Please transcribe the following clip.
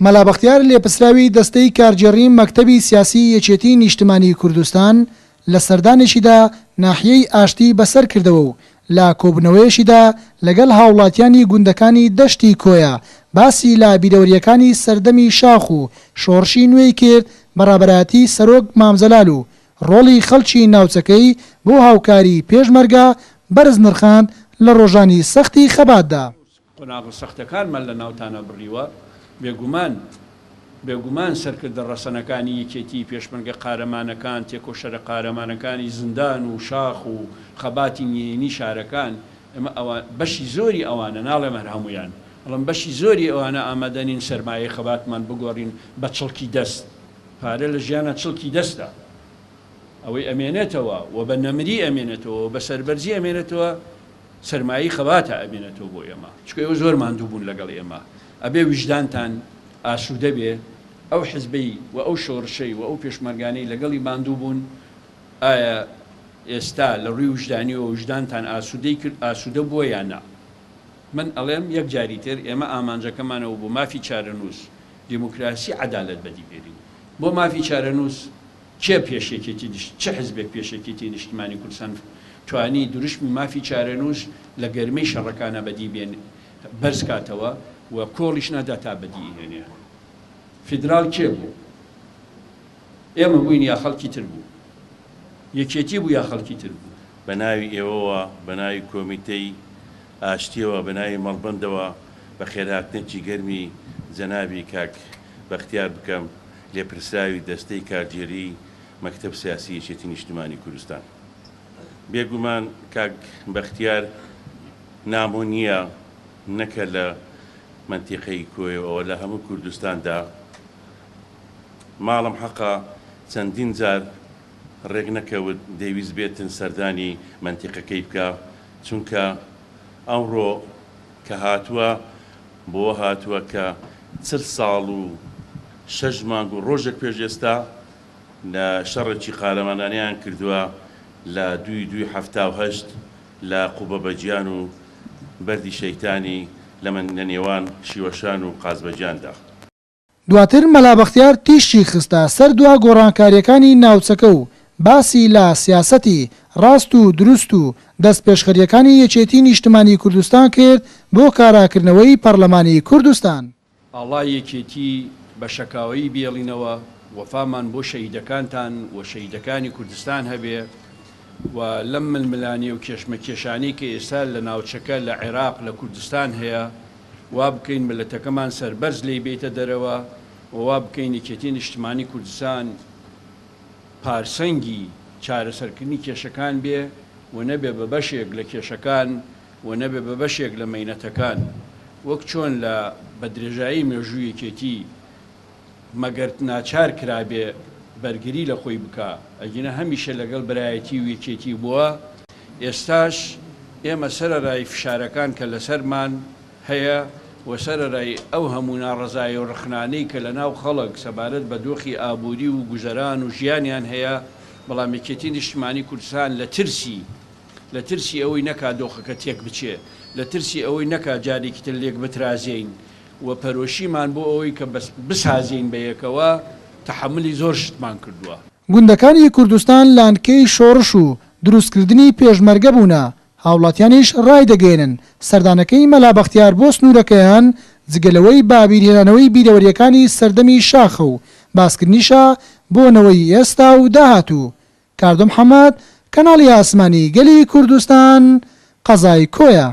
مەلا بەختیار لێپرسراوی دەستەی کارگێڕی مەکتەبی سیاسی یەکێتی نیشتمانی کوردستان لە سەردانێکیدا ناحیەی ئاشتی بەسەر کردەوە و لە کۆبوونەوەیەکیدا لەگەڵ هاوڵاتیانی گوندەکانی دەشتی کۆیە باسی لە بیرەوەرییەکانی سەردەمی شاخ و شۆڕشی نوێی کرد بە ڕابەرایەتی سەرۆک مام جەلال و ڕۆڵی خەڵکی ناوچەکەی بۆ هاوکاری پێشمەرگە بەرز نرخاند لە ڕۆژانی سەختی خەباتدا. قۆناغە سەختەکانمان لە ناوتانا بڕیوە، بێگومان، بێگومان سەرکردە ڕەسەنەکانی یەکێتی، پێشمەرگە قارەمانەکان، تێکۆشەرە قارەمانەکانی زیندان و شاخ و خەباتی نهێنی شارەکان، ئێمە ئەوان، بەشی زۆری ئەوانە، ناڵێم هەر هەموویان، بەڵام بەشی زۆری ئەوانە ئامادە نین سەرمایەی خەباتمان بگۆڕین بە چڵکی دەست. پارە لە ژیانا چڵکی دەستە. ئەوەی ئەمێنێتەوە و بە نەمری ئەمێنێتەوە و بە سەربەرزی ئەمێنێتەوە، سەرمایەی خەباتە ئەمێنێتەوە بۆ ئێمە. چونکە ئێوە زۆر ماندوو بوون لەگەڵ ئێمە. ئەبێ ویژدانتان ئاسوودە بێ، ئەو حزبەی و ئەو شۆڕشەی و ئەو پێشمەرگانەی لەگەڵی ماندوو بوون، ئایا ئێستا لە ڕووی ویژدانیەوە ویژدانتان ئاسوودەی کرد، ئاسوودە بووە یا نا؟ من ئەڵێم یەک جاری تر ئێمە ئامانجەکەمان ئەوە بوو مافی چارەنووس، دیموکراسی، عەدالەت بەدی بێنین. بۆ مافی چارەنووس کێ پێش یەکێتی چ حزبێک پێش یەکێتی نیشتمانی کوردستان توانی دروشمی مافی چارەنووس لە گەرمەی شەڕەکانا بەدی بێنێ بەرز کاتەوە و کۆڵیش نادا تا بەدی هێنێ؟ فیدراڵ کێ بوو؟ ئێمە بووین یا خەڵکی تر بوو؟ یەکێتی بوو یا خەڵکی تر بوو؟ بە ناوی ئێوەوە، بە ناوی کۆمیتەی ئاشتییەوە، بە ناوی مەڵبەندەوە بەخێرهاتنێکی گەرمی جەنابی کاک بەختیار بکەم، لێپرسراوی دەستەی کارگێریی مەکتەب سیاسی یەکێتی نیشتمانی کوردستان. بێگومان کاک بەختیار نامۆ نییە نەک هەر لە مەنتیقەی کۆیەوە لە هەموو کوردستاندا. ماڵم حەقە چەندین جار ڕێک نەکەوت دەیویست بێتن سەردانی مەنتیقەکەی بکا چونکە ئەمڕۆ کە هاتووە بۆوە هاتووە کە چل ساڵ و شەش مانگ و ڕۆژێک پێش ئێستا لە شەڕێکی قارەمانانەیان کردووە لە دووی دووی 78 لە قوبەبەجیان و بەردی شەیتانی لە لە نێوان شیوەشان و قازبەجیاندا. دواتر مەلا بەختیار تیشکی خستە سەر دوا گۆڕانکارییەکانی ناوچەکە و باسی لە سیاسەتی ڕاست و دروست و دەستپێشخەرییەکانی یەکێتی نیشتمانی کوردستان کرد بۆ کاراکردنەوەی پەڕلەمانی کوردستان. ئاڵای یەکێتی بە شەکاوەیی بێڵینەوە، وەفامان بۆ شەهیدەکانتان و شەهیدەکانی کوردستان هەبێ و لەم ململانێ و کێشمەکێشانەی کە ئێستا لە ناوچەکە، لە عێراق، لە کوردستان هەیە، وا بکەین میللەتەکەمان سەربەرز لێی بێیتە دەرەوە و وا بکەین یەکێتی نیشتمانی کوردستان پارسەنگی چارەسەرکردنی کێشەکان بێ و نەبێ بە بەشێک لە کێشەکان و نەبێ بە بەشێک لە مەینەتەکان وەک چۆن لە بە درێژایی مێژووی یەکێتی مەگەر ناچار کرابێ بەرگری لە خۆی بکا، ئەگینا هەمیشە لەگەڵ برایەتی و یەکێتی بووە، ئێستاش ئێمە سەرەرای فشارەکان کە لەسەرمان هەیە و سەرەرای ئەو هەموو ناڕەزایی و ڕەخنانەی کە لەناو خەڵک سەبارەت بە دۆخی ئابووری و گوزەران و ژیانیان هەیە، بەڵام یەکێتی نیشتمانی کوردستان لە ترسی لە ترسی ئەوەی نەکا دۆخەکە تێک بچێ، لە ترسی ئەوەی نەکا جارێکی تر لێک بترازێین، و پەرۆشیمان بۆ ئەوەی کە بسازێین بەیەکەوە تەحەمولی زۆر شتمان کردووە. گوندەکانی کوردستان لانکەی شۆڕش و دروستکردنی پێشمەرگە بوونە، هاوڵاتیانیش ڕایدەگەیەنن، سەردانەکەی مەلا بەختیار بۆ سنوورەکەیان جگە لەوەی بە بیرهێنانەوەی بیرەوەرییەکانی سەردەمی شاخە و باسکردنیشە بۆ نەوەی ئێستا و داهاتوو. کاردۆ محەمەد، کەناڵی ئاسمانی گەلی کوردستان، قەزای کۆیە.